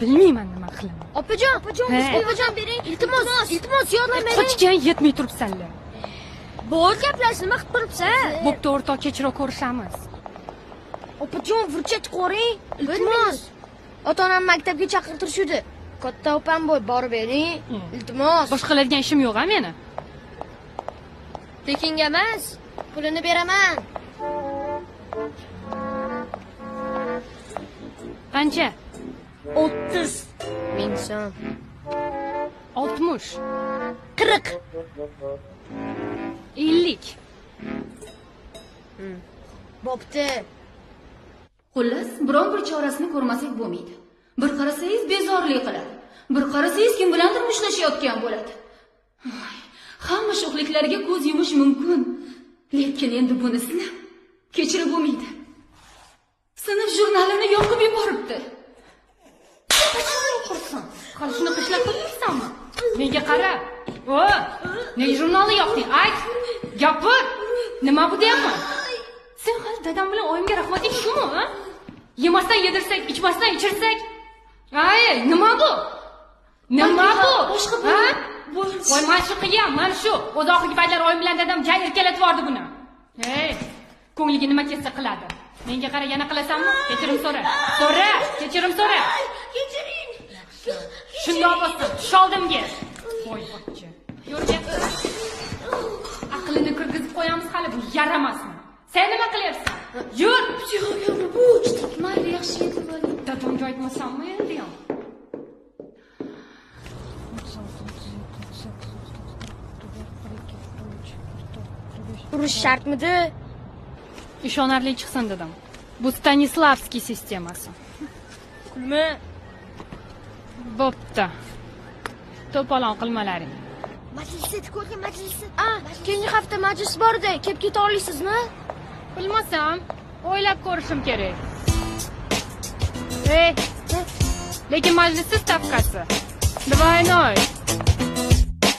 Bilmayman nima qilaman. Opajon, opajon, opajon bering. Iltimos, iltimos, yordam bering. Qochgan yetmay turibsanlar. Bor gaplash, nima qilib turibsan? Bo'pti o'rtoq, kechroq ko'rishamiz. Opajon, burchat qo'ring. Iltimos. Ota-onam maktabga chaqirtirishdi. Katta opam bo'y, borib bering. Iltimos. Boshqa qiladigan ishim yo'q a meni. Tekinga emas, pulini beraman. Qancha? 30 ming so'm. 60. 40. 50. Bo'pti. Xullas, biron bir chorasini ko'rmasak bo'lmaydi. Bir qarasangiz bezorlik qiladi. Bir qarasangiz kim bilandir mushlashayotgan bo'ladi. Hamma sho'xliklariga ko'z yumish mumkin. Lekin endi bunisini kechirib bo'lmaydi. Sinf jurnalini yoqib yuboribdi. Qursin. Hali shunaqa ishlar qilmaysanmi? Menga qara. O, nega jurnalni yoqding? Ayt. Gapir. Nima bu deyapman? Sen hali dadam bilan oyimga rahmating shumi, ha? Yemasdan yedirsak, ichmasdan ichirsak. Ay, nima bu? Nima bu? Boshqa bu. Voy, mana shu qilgan, mana shu. O'zi oxirgi paytlar oyim bilan dadam jay erkalatib yubordi buni. Hey, ko'ngliga nima kelsa qiladi. Menga qara, yana qilasanmi? Kechirim so'ra. So'ra, kechirim so'ra. Kechiring. Shundoq bo'lsin, tush oldimga. Voy, bochcha. Yo'rga. Aqlini kirgizib qo'yamiz hali bu yaramasmi? Sen nima qilyapsan? Yur. Yo'q, bu mayli, yaxshi yetib oling. Dadamga aytmasammi endi ham? Urush shartmidi? Ishonarli chiqsin dedim. Bu Stanislavskiy sistemasi. Kulma. Bo'pti. To'polon qilmalaring. Majlisda ko'rgan majlisda. Keyingi hafta majlis bor edi. Kelib keta olasizmi? Bilmasam, o'ylab ko'rishim kerak. Ey, lekin majlisda stavkasi. Двойной.